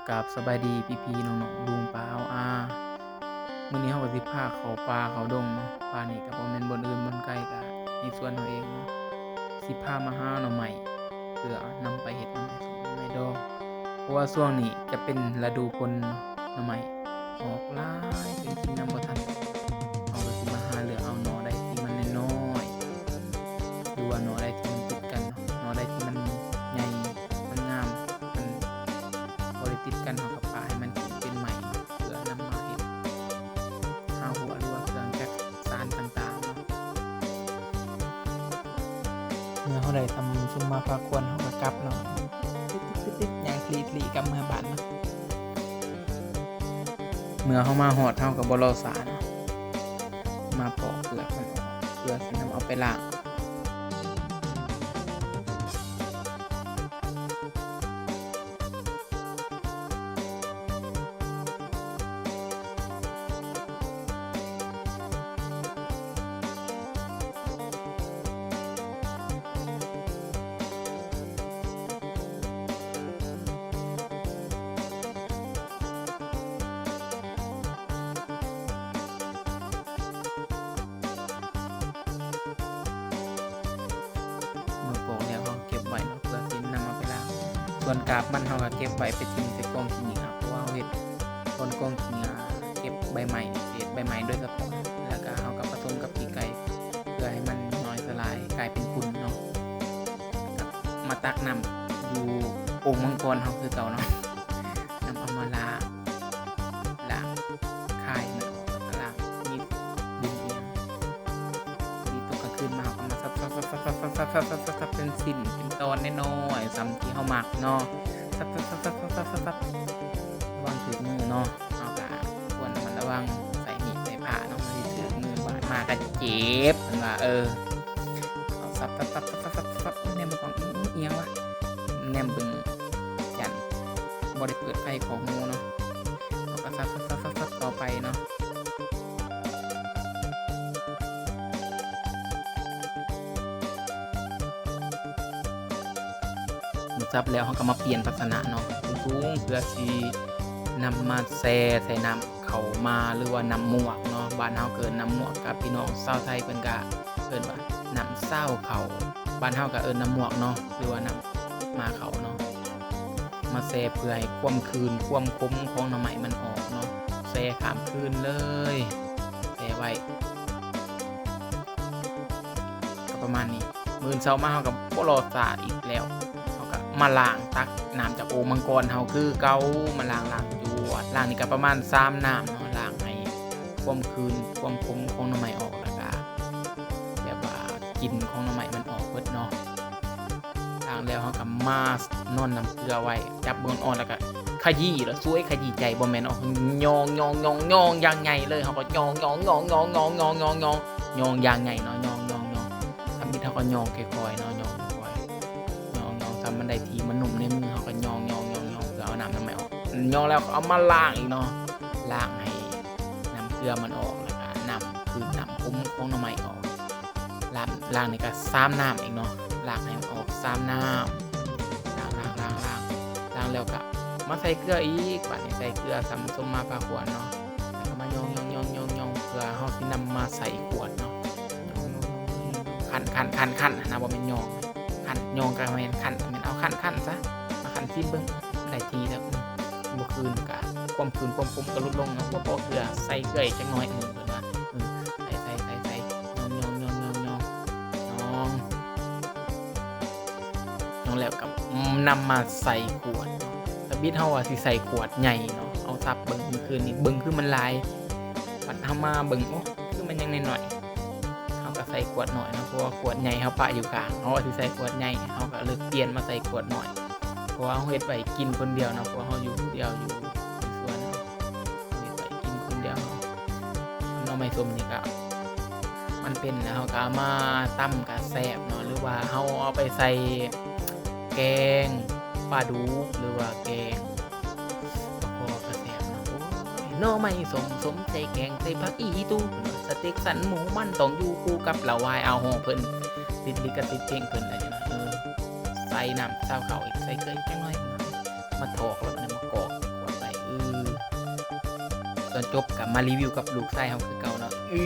ກາບສະບາຍດີພີ່ໆນ້ອງໆ ລຸງປ້າອາ ມື້ນີ້ເຮົາກໍຊິພາເຂົ້າປ່າເຂົ້າດົງເນາະ. ປ່ານີ້ກໍບໍ່ແມ່ນບ່ອນອື່ນບ່ອນໄກ ກໍໃນສວນເຮົາເອງເນາະ. ຊິພາມາຫາໜໍ່ໄມ້ ເພື່ອນຳໄປເຮັດໜໍ່ໄມ້ສົ້ມ ໜໍ່ໄມ້ດອງ ເພາະວ່າຊ່ວງນີ້ຈະເປັນລະດູຝົນເນາະ ໜໍ່ໄມ້ອອກຫຼາຍ ເປັນກິນນຳບໍ່ທັນ. ເຮົາກໍຊິມາຫາເລືອກເອົາໜໍ່ໃດທີ່ມັນນ້ອຍໆ ຫຼືວ່າໜໍ່ໃດທີ່ມັນຕິດກັນເນາະ, ໜໍ່ໃດທີ່ມັນໃຫຍ່ ມັນງາມ ມັນບໍ່ໄດ້ຕິດກັນ ເຮົາກໍປະໃຫ້ມັນຂຶ້ນເປັນໄມ້ ເພື່ອນຳມາເຮັດຫາຫົວ ຫຼືວ່າເຄື່ອງຈັກສານຕ່າງໆເນາະ. ເມື່ອເຮົາໄດ້ທຳຊຸມມາພາຄວນ ເຮົາກໍກັບເນາະ, ຕິດໆໆໆ ຍ່າງຫຼີ່ໆກັບເມືອບ້ານເນາະ. ເມື່ອເຮົາມາຮອດ ເຮົາກໍບໍ່ລໍຊ້າເນາະ, ມາປອກເປືອກມັນອອກ ເພື່ອຊິນຳເອົາໄປລ້າງ. ເມື່ອປອກແລ້ວ ເຮົາເກັບໄວ້ເນາະ ເພື່ອຊິນຳເອົາໄປລ້າງ. ສ່ວນກາບມັນ ເຮົາກໍເກັບໄວ້ໄປຖິ້ມໃສ່ກອງຂີ້ເຫຍື້ອ ເພາະວ່າເຮົາເຮັດບ່ອນກອງຂີ້ເຫຍື້ອ ເກັບໃບໄມ້ ເສດໃບໄມ້ໂດຍສະເພາະ, ແລ້ວກໍເຮົາກໍປະສົມກັບຂີ້ໄກ່ ເພື່ອໃຫ້ມັນຍ້ອຍສະຫຼາຍ ກາຍເປັນຝຸ່ນເນາະ. ແລ້ວກໍມາຕັກນ້ຳຢູ່ໂອ່ງມັງກອນເຮົາຄືເກົ່າເນາະ, ນຳເອົາມາລ້າງ ລ້າງຄາຍມັນອອກ ແລ້ວກໍລ້າງມີດດິນອີ່ຫຍັງ. ມີຕົກກາງຄືນມາ ເຮົາກໍມາສັບໆໆໆ ເປັນຊິ້ນເປັນຕອນນ້ອຍໆ ສ່ຳທີ່ເຮົາມັກເນາະ, ສັບໆໆໆ ລະວັງຖືກມືເນາະ. ເຮົາກໍຄວນລະມັດລະວັງ ໃສ່ມີດໃສ່ພ້າເນາະ, ມັນຊິຖືກມືບາດມາກໍເຈັບ ເພິ່ນວ່າ. ເອີ ເຮົາສັບໆໆໆ ແນມເບິ່ງກ່ອນ ອີ່ຫຍັງວະ ແນມເບິ່ງ ຢ້ານບໍ່ໄດ້ເປີດໄຟຂອງໝູເນາະ, ເຮົາກໍສັບໆໆໆ ຕໍ່ໄປເນາະ. ເມື່ອສັບແລ້ວ ເຮົາກໍມາປ່ຽນພາຊະນະເນາະ ສູງໆ ເພື່ອຊິນຳມາແຊ່ໃສ່ນ້ຳເຂົ້າໝາ ຫຼືວ່ານ້ຳໝວກເນາະ, ບ້ານເຮົາເອີ້ນນ້ຳໝວກ ກັບພີ່ນ້ອງຊາວໄທເພິ່ນກະເອີ້ນວ່ານ້ຳຊາວເຂົ້າ, ບ້ານເຮົາກະເອີ້ນນ້ຳໝວກເນາະ ຫຼືວ່ານ້ຳໝາເຂົ້າເນາະ. ມາແຊ່ເພື່ອໃຫ້ຄວາມຄືນຄວາມຂົມຂອງໜໍ່ໄມ້ມັນອອກເນາະ, ແຊ່ຂ້າມຄືນເລີຍ ແຊ່ໄວ້ ກໍປະມານນີ້. ມື້ອື່ນເຊົ້າມາເຮົາກໍບໍ່ລໍຊ້າອີກແລ້ວ, ເຮົາກໍມາລ້າງ ຕັກນ້ຳຈາກໂອ່ງມັງກອນເຮົາຄືເກົ່າ ມາລ້າງ ລ້າງຈວດ, ລ້າງນີ້ກໍປະມານສາມນ້ຳເນາະ, ລ້າງໃຫ້ຄວາມຄືນຄວາມຂົມຂອງໜໍ່ໄມ້ອອກ ແລ້ວກໍແບບວ່າກິ່ນຂອງໜໍ່ໄມ້ມັນອອກເບິດເນາະ. ລ້າງແລ້ວເຮົາກໍມານອນນ້ຳເກືອໄວ້ ຈັບເບິ່ງອ່ອນ ແລ້ວກໍຂະຢີ້ ແລ້ວສວຍຂະຢີ້ໃຈ ບໍ່ແມ່ນເນາະ ຍອງໆໆໆ ຢ່າງໃຫຍ່ເລີຍ, ເຮົາກໍຍອງໆໆໆ ຍອງຢ່າງໃຫຍ່ເນາະ ຍອງໆໆ. ທຳອິດເຮົາກໍຍອງຄ່ອຍໆເນາະ ຍອງຄ່ອຍໆ ຍອງໆ ສ່ຳມັນໄດ້ທີ່ມັນນຸ້ມໃນມື ເຮົາກໍຍອງໆໆໆ ເພື່ອເອົານ້ຳໜໍ່ໄມ້ອອກ. ຍອງແລ້ວກໍເອົາມາລ້າງອີກເນາະ, ລ້າງໃຫ້ນ້ຳເກືອມັນອອກ ແລ້ວກໍນ້ຳຄືນນ້ຳຂົມຂອງໜໍ່ໄມ້ອອກ. ລ້າງ ລ້າງນີ້ກໍສາມນ້ຳອີກເນາະ, ລ້າງໃຫ້ອອກສາມນ້ຳ ລ້າງໆໆໆ ລ້າງແລ້ວກໍມາໃສ່ເກືອອີກ, ບາດນີ້ໃສ່ເກືອສ່ຳສົມມາພາຄວນເນາະ, ແລ້ວກໍມາຍອງໆໆໆ ເພື່ອເຮົາຊິນຳມາໃສ່ຂວດເນາະ. ຂັນໆໆໆ ຫັ້ນນະ ບໍ່ແມ່ນຍອງ, ຂັນ ຍອງກໍແມ່ນ ຂັນ ແມ່ນເອົາຂັນໆຊະ ມາຂັນຊີມເບິ່ງ ໄດ້ທີ່ແລ້ວ ບໍ່ຄືນ ກະຄວາມຄືນຄວາມຂົມກໍຫຼຸດລົງເນາະ, ບໍ່ພໍເກືອ ໃສ່ເກືອອີກຈັກໜ້ອຍໜຶ່ງ ເພິ່ນວ່າ ເອີ ໃສ່ໆໆໆ ຍອງໆໆໆ ຍອງ ຍອງແລ້ວກໍນຳມາໃສ່ຂວດ. ທຳອິດເຮົາວ່າຊິໃສ່ຂວດໃຫຍ່ເນາະ, ເຮົາສັບເບິ່ງມື້ຄືນນີ້ ເບິ່ງຄືມັນຫຼາຍ, ບັດເຮົາມາເບິ່ງ ໂອ້ ຄືມັນຍັງນ້ອຍໆ, ເຮົາກໍໃສ່ຂວດນ້ອຍເນາະ ເພາະວ່າຂວດໃຫຍ່ເຮົາປະຢູ່ຂ້າງ, ເຮົາວ່າຊິໃສ່ຂວດໃຫຍ່ ເຮົາກໍເລີຍປ່ຽນມາໃສ່ຂວດນ້ອຍ ເພາະວ່າເຮົາເຮັດໄວ້ກິນຄົນດຽວເນາະ, ເພາະວ່າເຮົາຢູ່ຜູ້ດຽວ ຢູ່ ຢູ່ສວນ ເຮັດໄວ້ກິນຄົນດຽວ. ໜໍ່ໄມ້ສົ້ມນີ້ກໍມັນເປັນແລ້ວ ເຮົາກໍເອົາມາຕຳກໍແຊບເນາະ, ຫຼືວ່າເຮົາເອົາໄປໃສ່ແກງປາດຸກ ຫຼືວ່າແກງປາຄໍ່ກໍແຊບເນາະ. ໂອ້ຍ ໜໍ່ໄມ້ສົ້ມ ສົມໃຈແກງໃສ່ຜັກອີຕູ່ ສະເຕັກສັນໝູມັນຕ້ອງຢູ່ຄູ່ກັບເຫຼົ້າວາຍ. ເອົາ ຮ້ອງເພິ່ນ ຕິດລິຂະສິດເພງເພິ່ນແລ້ວເນາະ. ເອີ ໃສ່ນ້ຳຊາວເຂົ້າອີກ ໃສ່ເກືອອີກຈັກໜ້ອຍ ມາຖອກແລ້ວ ມາກອກ ຕອນຈົບກໍມາຣີວິວກັບລູກຊາຍເຮົາຄືເກົ່າເນາະ. ອື